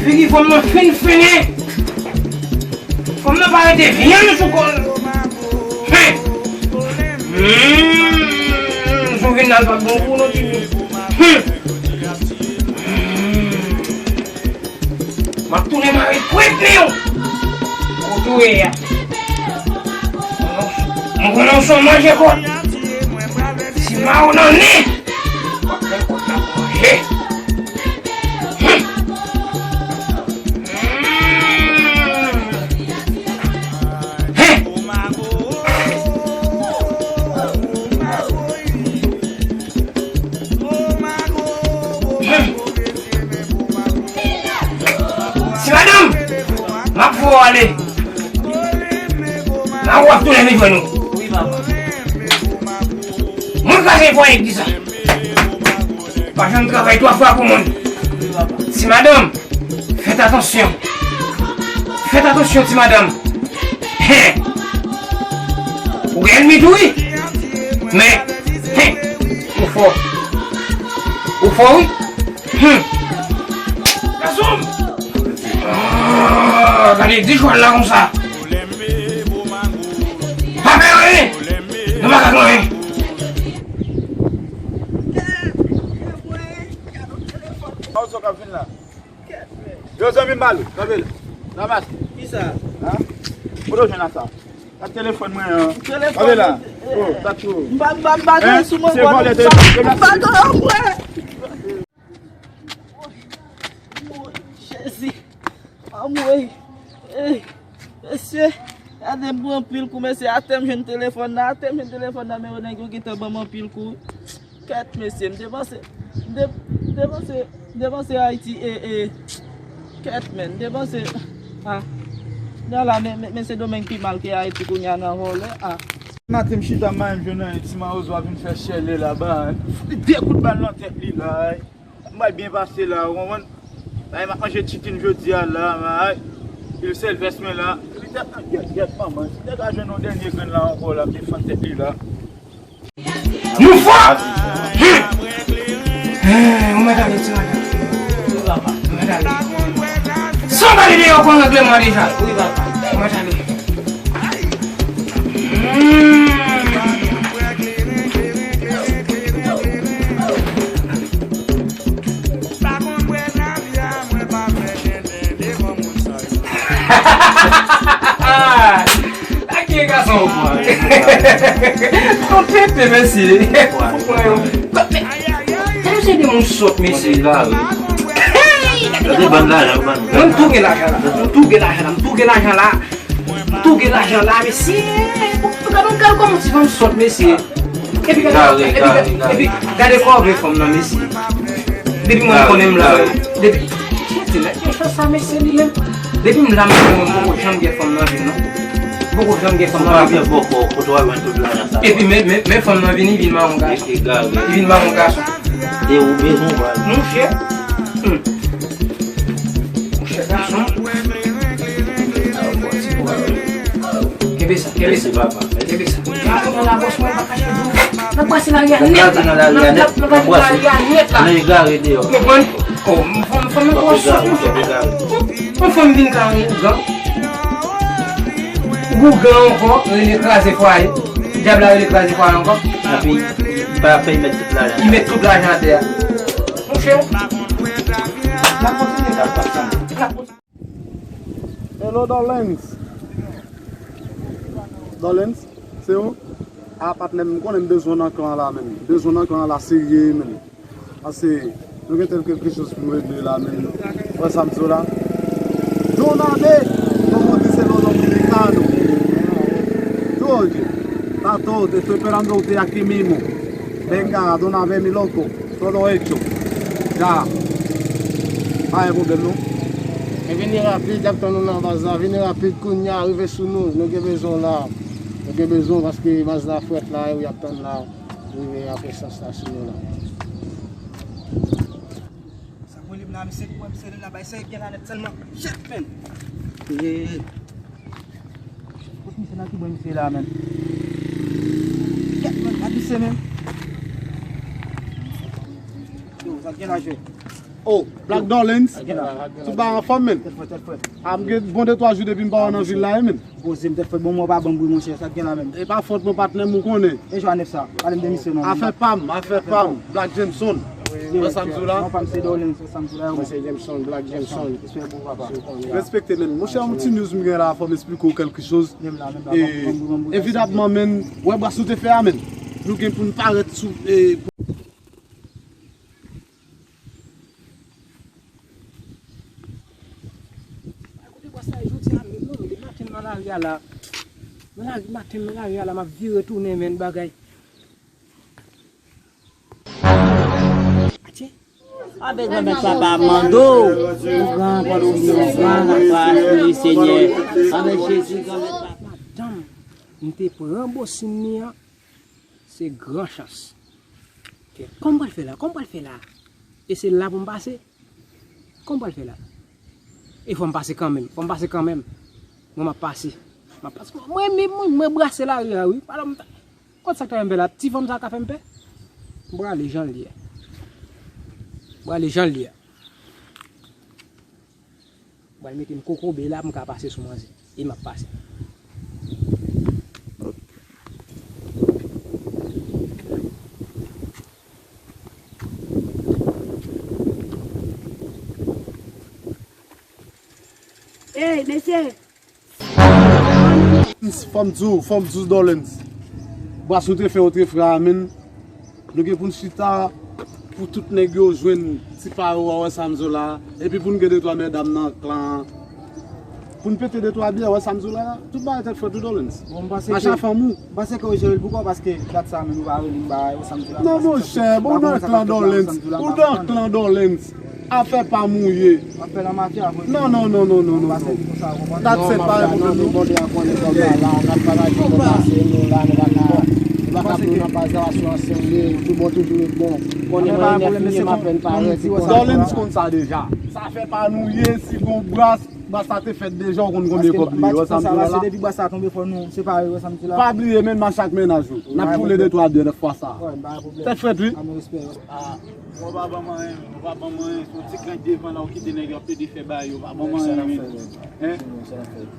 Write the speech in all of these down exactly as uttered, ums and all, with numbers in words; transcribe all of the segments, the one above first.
Figi fanm nan fin fennen. Fanm nan pa rete vyann sou kò l. Hen. Hmm, Juvenal pa bon pou nou timoun. Hmm. Hmm. M ap tounen mare kwit li w. Kote w ye a? M konnen w se yon manje kòd. Si m ba w nan nen, w ap pran kòd la pou manje. Hen. Ti madanm, m ap voye w ale. Nan w ap tounen vin jwenn ou. Wi, papa. Moun kraze fwaye ki sa. Pa janm travay twa fwa pou moun. Wi, papa. Ti madanm, fèt atansyon. Fèt atansyon, ti madanm. Hen. Ou gen ènmi tou, wi. Men, hen, ou fò. Ou fò, wi. Hum. Gason! Ah, gade, di jwal la konsa. Pa fè anyen! Nou pa ka fè anyen. Sa w sot ap vin la? Yo, zanmi m, ale, kanpe la. Ranmase. Kisa? Ha? Kote w jwenn la sa? Ak telefòn mwen an. Telefòn. Kanpe la. Oh, sa tou. M pa, m pa, m pa gen sou mwen, se vòlè telefòn. M pa gen mwen. Jezi. Anmwey. Ey, mesye, gade m pran anpil kou, mesye, atè m jwenn telefòn nan, atè m jwenn telefòn nan, men yo nèg yo gentan ban m anpil kou. Kèt, mesye, m te panse, m te, m te panse, m te panse Ayiti, e, e, kèt, men, m te panse, a, nan la, men, men, men Sendomeng pi mal ke Ayiti kounye a nan vòlè, a. Maten m chita, m pa menm jwenn anyen, ti mawozo a vin fè chèlè laba, de kout bal nan tèt li la, ey. M pral byen pase la, ou konprann? Bagay m ap manje chicken jodi a la, may. Pil sèl vès mwen la. Epi tèt nan gyèt, gyèt manman. Si nèg la jwenn yon dènye grenn la ankò la, m defann tèt li la. Nou fò! Hen! Hen, ou mèt ale, ti madanm. Ou mèt ale. San pale de yo konn règleman deja. Ou mèt ale. Ake gason. Konpete, mesye. Fò pran yon. Konpete. Mesye de moun sòt, mesye. Gade bann lajan, bann. Mwen, m tou gen lajan la. M tou gen lajan la. M tou gen lajan la. M tou gen lajan la, mesye. Gade, gade kòman ti fanm sòt, mesye. Epi gade, epi gade, epi gade kòve fanm nan, mesye. Depi mwen konnen m la, depi, chante, nèg gen chans sa, mesye, li menm. Depi m la, m konnen mwen poko janm gen fanm nan vi m, non. Poko janm gen fanm nan vi m. Epi men, men, men fanm nan vini, vin mawon gason. Li vin mawon gason. E ou bezwen w al. Monchè. Hmm. Monchè gason. Kenbe sa, kenbe sa. Kenbe sa. N ap pase nan lari a nèt la. N ap pase nan lari a nèt la. Ou konprann? Oh, m fanm, fanm nan twò sòt, monchè. Yon fanm vin ka yon ougan. Ougan ankò, rele kraze fwaye. Dyab la rele kraze fwaye ankò. Epi, li pa fè, li met tout lajan. Li met tout lajan atè a. Monchè, n ap kontinye sa, n ap kontinye. Hello, Dolens. Dolens, se ou? A, patnè m, m konnen m bezwen w nan kan la, menn. M bezwen w nan kan la, serye, menn. Paske nou gen tèl kelke choz pou nou regle la, menn. Ou wè sa m di w la? Donabe, kòman di se lo dominikano? Todo, está todo, estoy esperando usted aquí mismo. Venga, Donabe, mi loco. Todo hecho. Ya. Pa gen pwoblèm, non. Men vini rapid, y ap tann nou nan baz la. Vini rapid, kounye a, rive sou nou. Nou gen bezwen w la. Nou gen bezwen w paske baz la frèt la, e w y ap tann la. Rive apre sans la sou nou la. Sa mwen li m la, misye, mwen misye li la, bay sa gen la nèt sèlman. Shit, man. Yeah. Kot misye nan ki bwen misye la, menm? Kèt, menm, pa di se menm. Yo, sa gen la jwe. Oh, Black Dolens. Tout bagay anfòm, men. Tèt frèt, tèt frèt. A, m gen bon de twa jou depi m pa wè w nan vil la, wi, men. Poze m tèt frèt, bon, mwen pa ban m bri, monchè, sa k gen la menm. E pa fòt mwen, patnè m, ou konnen. E Jwanèf sa, pale m de misye non. Afè pa m, afè pa m. Black Jameson. Wè sa m di w la? Non, pa m se Dolens, wè sa m di w la. Mwen se Jameson, Black Jameson. Respè pou papa. Respekte, men. Monchè, yon ti news m gen la, fò m esplike w kèlke choz. Menm la, menm la, ban m bri, ban m bri, ban m bri. Evidamman, men, wè bras ou te fè a, men. Nou gen pou n parèt sou, e, Ay, kote bwa sa ye jodi a menm non, men depi maten m nan lari a la. Nan lari maten m nan lari a la, m ap vire tounen, men bagay. Atye. Avèk granmèt papa mando, ou gran, pandan ou gran, nan pa asire Senyè. Avèk Jezi, granmèt papa. Madanm, m te pran bosin li an, se gran chans. Kòman m pral fè la? Kòman m pral fè la? E se la pou m pase? Kòman m pral fè la? E fò m pase kanmenm. Fò m pase kanmenm. Mwen, m ap pase. M ap pase. Mwen, mwen, mwen, mwen brase lari a, wi. Alò, m ta, kont sa k ta fè m pè la? Ti fanm sa ka fè m pè? M prale jan l ye a. M prale jan l ye a. Pral mete m kokobe la pou m ka pase sou manzè. E m ap pase. Ey, mesye! Fò m di w, fò m di w, Dolens. Bras ou te fè, ou te frè a, men. Nou gen pou n chita pou tout nèg yo jwenn ti pa yo a, wè sa m di w la. Epi pou n gen de twa medam nan klan an. Pou n pete de twa byè, wè sa m di w la. Tout bagay tèt frèt wi, Dolens. Bon, m panse ke, mache a fanm ou. M panse ke ou jere l pou kò, paske dat sa menm ou pa rele m bagay, wè sa m di w la. Non, monchè, bon, ou nan klan Dolens. Ou nan klan Dolens. Afè pa m ou ye. W ap fè nan mafya vre. Non, non, non, non, non, non, non. Pase pou sa, ou konprann? Dat sèt pa yon pwoblèm non. Bondye a konnen kòm la, la, n ap pataje kòm pase, nou la, nou pa ka, nou pa ka pran nan pazarasyon ansanm, li, tout bon, toujou ret bon. Konnen mwen, nèf minit m apèn parèt. Dolens konn sa deja. Sa fè pa nou ye, si gon bras, bras sa te fèt deja, ou konn konbyen kòb li ye, wè sa m di w la. Depi bras sa tonbe, fò nou separe, wè sa m di w la. Pa bliye, men mache ak mennaj ou. N ap boule de twa byè nan fwa sa. Tèt frèt, wi. Ou pa ban m anyen, ou pa ban m anyen, se yon ti krenk devan la, ou kite nèg yo ap plede fè bagay yo, ou pa ban m anyen, men. Hein?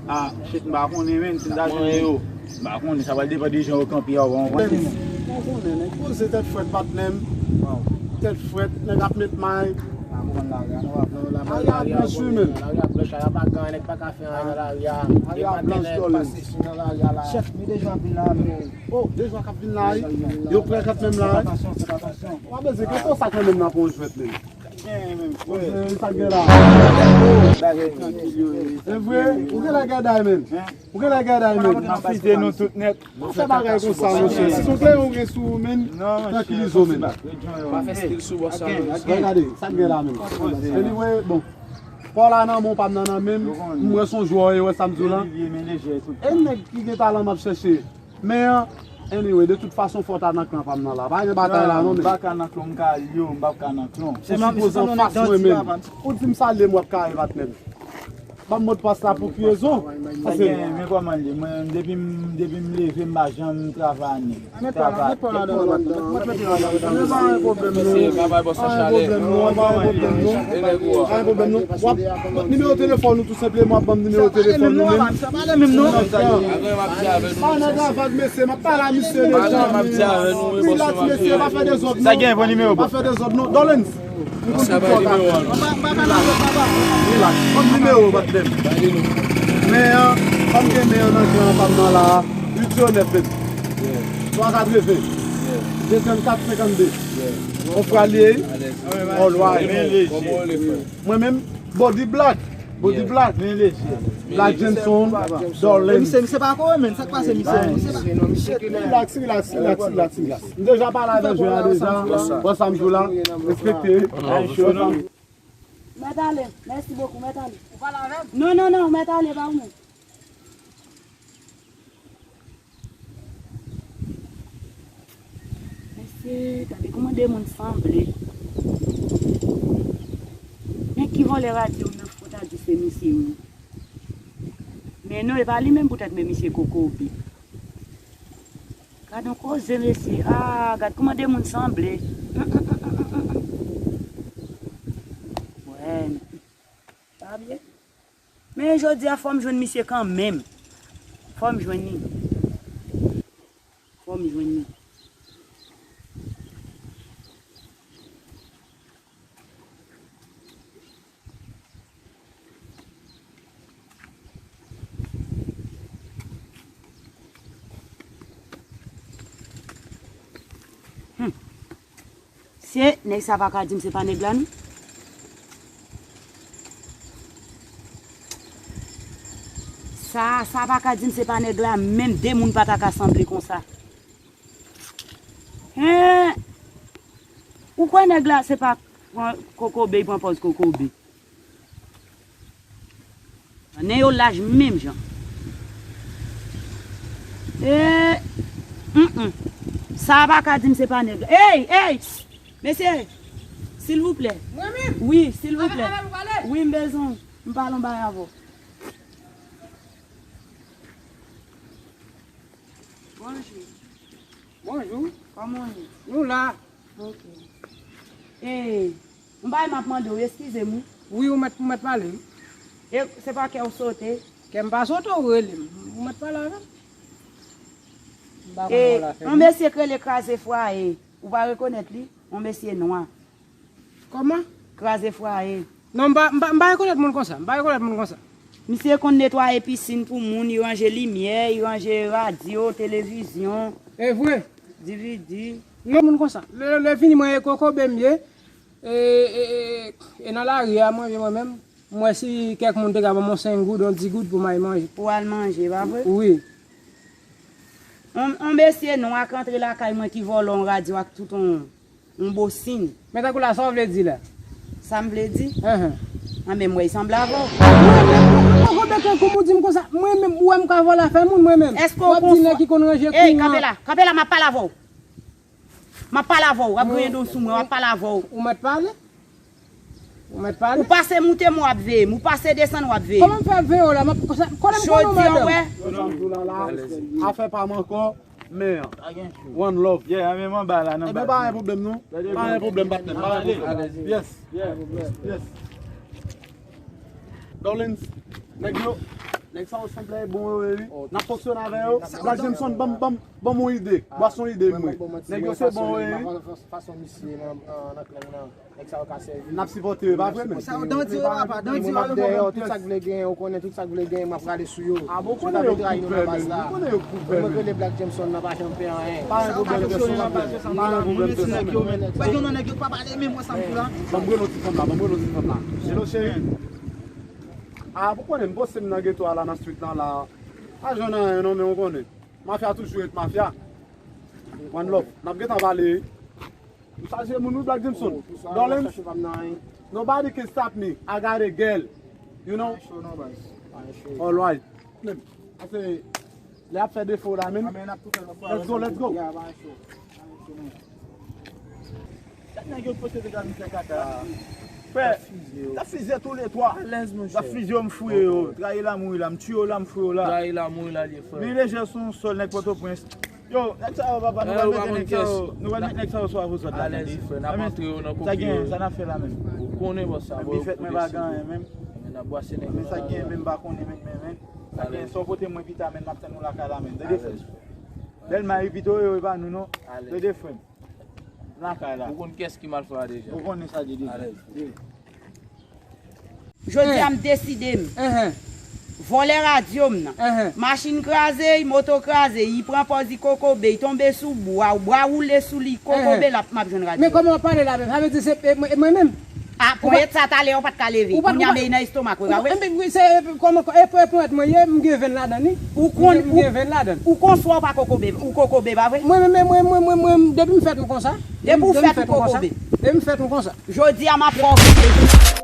Ah, shit, m pa konnen, men, si m ta jwenn yo. M pa konnen, sa pral depann de jan yo kanpe a, ou pa konprann? Ou konnen, nèg poze tèt frèt, patnè m. Tèt frèt, nèg ap met may. Lari a blanch, wi, men. Lari a blanch, lari a pa gen, nèg pa ka fè anyen nan lari a. Lari a blanch, Dolens. Chèf, men de jan ap vin la, men. Oh, de jwa k ap vin la, wi. Yo prè kanmenm la, wi. Fèt atansyon, fèt atansyon. W ap bezwen kanpe w sa kanmenm nan pou yon jwèt, men. Sa k gen la. Bagay trankil yo ye. Se vre, ou genlè gèday, men. Ou genlè gèday, men. N ap fite nou tout nèt. Pa fè bagay konsa, monchè. Si se yon kleyon ou gen sou ou, men, trankilize w, men. Pa fè stil sou bòs sa, non. Gade, sa k gen la, men. Anyway, bon. Kò la nan men w, pa m nan nan men m. M wè se yon jwè w ye, wè sa m di w la. E nèg ki gen talan m ap chèche. Men, anyway, de tout fason, fò w ta nan klan pa m nan la. Pa gen batay la, non, men. M pa ka nan klan, m ka li w, m p ap ka nan klan. Ou sipoze anfas mwen menm. Ou di m salye m, w ap kare patnè m. Ban m modpas la pou ki rezon? Paske men kòman l ye, mwen, depi m, depi m leve, m pa janm travay anyen. Travay. Pa gen pwoblèm non, pa gen pwoblèm non, pa gen pwoblèm non, pa gen pwoblèm non. W ap, nimewo telefòn ou tou senpleman, w ap ban m nimewo telefòn ou menm. Pa nèg avag mesye, m ap pale a misye deja. Rilaks mesye, pa fè dezòd non. Sa gen bon nimewo, pa fè dezòd non. Dolens. Rilaks. Ban m nimewo, patnè m. Men an, kòm gen men an nan klan pa m nan la a, uit zewo nèf menm. Twa katreven. De trannkat senkannde. On frè li ye? Alright. Mwen menm, Body Black. Body Black. Black Jameson, Dolens. Misye, misye pa kore, men. Sa k pase, misye? Rilaks, rilaks, rilaks, rilaks, rilaks. M deja pale avè jwè a deja. Bon, sa m di w la, respekte. Mèt ale, mèsi bokou, mèt ale. Ou pale avè m? Non, non, non, mèt ale, pa ou menm. Mesye, gade kòman de moun sanble. Men ki vòlè radyo m nan fò ta di se misye wi. Men non, e pa li menm poutèt men misye kokobe. Gad yon koze, mesye. Ah, gad kòman de moun sanble. Sa byen. Men jodi a fò m jwenn misye kanmenm. Fò m jwenn li. Fò m jwenn li. Hmm. Se nèg sa pa ka di m se pa nèg la non. Sa, sa pa ka di m se pa nèg la, menm de moun pa ta ka sanble konsa. Hen! Ou kwè nèg la se pa pran kokobe, pran pòz kokobe? Nen yo laj menm jan. E, mm, mm. Sa pa ka di m se pa nèg la. Ey, ey! Mesye, silvouplè. Mwen menm? Wi, silvouplè. Avè, avè nou pale? Wi, m bezwen, m pale yon bagay avè w. Bonjou. Bonjou. Kòman w ye? Nou la. Ok. E, yon bagay m ap mande w, eskize m wi. Wi, ou mèt, ou mèt pale wi. E, se pa kè w sote? Kè m pa sote, ou rele m. Ou mèt pale avè m. M pa konn sa w la fè. E, yon mesye k rele Kraze Fwaye. Ou pa rekonèt li? Yon mesye nwa. Kòman? Kraze Fwaye. Non, m pa, m pa, m pa rekonèt moun konsa. M pa rekonèt moun konsa. Misye konn netwaye pisin pou moun, li ranje limyè, li ranje radyo, televizyon. E vre? D V D. Non, moun konsa. Lè, lè fini, mwen e kokobe m ye. E, e, e, e nan lari a, mwen, mwen menm, m wè si kèk moun te ka ban mwen senk goud, yon dis goud pou m al manje. Pou al manje, pa vre? Wi. On, on mesye nwa k rantre lakay mwen ki vòlò on radyo ak tout on, on bosin. Men tankou la, sa w vle di la? Sa m vle di? Enhen. An, men m wè, li sanble avè w. Mwen menm, mwen, mwen, mwen, mwen, kòman w di m konsa? Mwen menm, ou wè m ka vòlò afè moun, mwen menm. Èske w konn... W ap di nèg ki konn ranje kouran. Ey, kanpe la, kanpe la, m ap pale avè w. M ap pale avè w, w ap griyen do sou mwen, w ap pale avè w. Ou mèt pale? Ou mèt pale? Ou pase moute m, w ap veye m. Ou pase desann, w ap veye m. Kòman m fè ap veye w la? M ap, sa, konnen m konnen w, madanm. Jodi a, w wè. Afè pa m ankò, men one love. Yeah, men m anba la, nan baz. Ebyen, pa gen pwoblèm, non. Pa gen pwoblèm, patnè, pa gen pwoblèm. Yes, yes, yes. Darlings, nèg yo, nèg sa yo sanble bon yo ye wi. N ap fonksyone avè yo. Black Jameson, ban m, ban m, ban m yon ide. Bwase yon ide m wi. Nèg yo se bon yo ye wi. Fason misye nan, nan, nan klang nan, nèg sa yo ka sèvi. N ap sipòte yo, pa vre menm? Sa yo, dan di yo la, pa, dan di yo la, yo dèyè w, tout sa k vle genyen, ou konnen tout sa k vle genyen, m ap rale sou yo. A bon, ou konnen yo k ouvè menm, ou konnen yo k ouvè menm. Mwen rele Black Jameson nan, pa janm fè anyen. Pa gen pwoblèm, Jameson, pa gen pwoblèm, Jameson. Pa gen yon nèg yo pa pale menm, wè sa m di la. Ban m rele yon ti fanm la, ban m rele yon ti fanm la. Hello, cheri. A, pou konnen, m poste m nan geto a la, nan street lan la. Pa jwenn anyen non, men ou konnen. Mafya toujou ret mafya. One love. N ap gentan pale. M chaje moun wi, Black Jameson. Darlings, nobody can stop me. I got a girl. You know? All right. Ase, lè ap fè defo la, men. Let's go, let's go. Gad nèg yo pote deja misye kaka. Frè, t ap fizye tou le twa. Alèz, monchè. T ap fizye yo, m fouye yo. Trayi la, mouri la, m tiye yo la, m fouye yo la. Trayi la, mouri la, li ye, frè. Men lejè sou yon sòl, nèg Pòtoprens. Yo, nèg sa yo, papa, nou pral mete nèg sa yo, nou pral mete nèg sa yo sou avou zòt la, tande. Alèz, frè, n ap antre yo nan koki yo. Sa gen, sa n ap fè la menm? Ou konnen, bòs, sa bò yo kote sou. Men sa gen, menm pa konnen, menm, menm, menm. Sa gen, sa w pote mwen pita, menm, m ap tann ou lakay la, menm. Tande, frè. Bèl may pito yo, e pa nou, non. Tande, frè m. Lakay la. Ou konn kiyès ki malfra deja. Ou konnen sa deja. Alèz. Jodi a m deside m. Vòlè radyo m nan. Machin kraze, moto kraze, li pran pòz li kokobe, li tonbe sou bwa, bwa woule sou li, kokobe l ap, m ap jwenn radyo. Men kòman w pale la menm? Sa vle di se, e, mwen, e mwen menm? A, ponyèt sa talè ou pa t ka leve. Kounye a men li nan estomak ou, e pa vre? Enben, wi, se, e, kòman, e, e, ponyèt mwen ye, m gen venn ladan li. Ou konn, m gen venn ladan. Ou konn swa ou pa kokobe, ou kokobe, pa vre? Mwen menm, mwen, mwen, mwen, mwen, depi m fèt m konsa. Depi w fèt ou kokobe. Depi m fèt m konsa. Jodi a m ap fè w kokobe.